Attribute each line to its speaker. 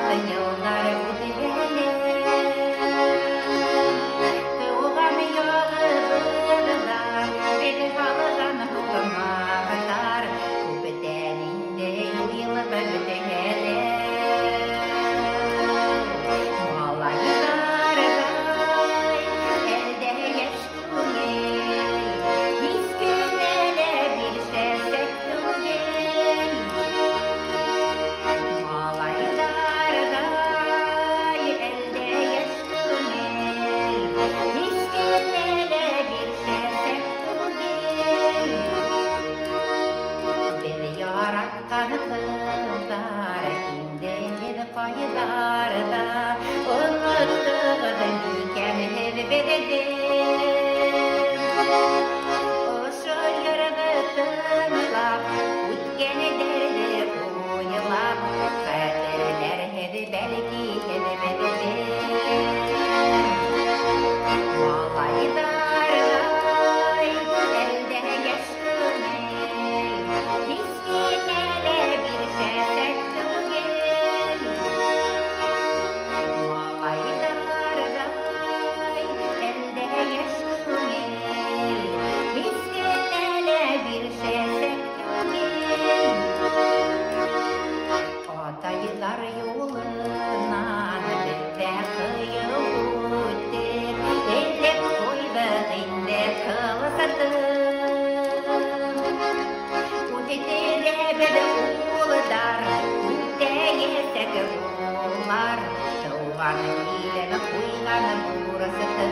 Speaker 1: Еллар үтеп туган ягыбызда бер калган һукмаклар күптән инде юелып бетәләр. Малайлардай әлдә яшь түгел, һич кенә дә бирешәсәк түгел. Малайлардай әлдә яшь түгел, һич кенә дә бирешәсәк түгел. Без яраткан кызлар инде һеҙ ҡайҙарҙа, оноттоғоҙ микән һеҙ беҙҙе? Ошо йырҙы тыңлап, үткәндәрҙе уйлап, хәтерләрһеҙ бәлки һеҙ беҙҙе. Малайҙарҙай әлдә йәш күңел, һис кенә лә бирешәсәк түгел. Малайҙарҙай әлдә йәш күңел, һис кенә лә бирешәсәк түгел. Атайҙар юлынан беҙ ҙә ҡыйыу үттек, элеп ҡуйҙыҡ инде ҡылысты. Үҫтерәбеҙ улдар, үтәйәсәк улар, тыуған илем ҡуйған бурысты.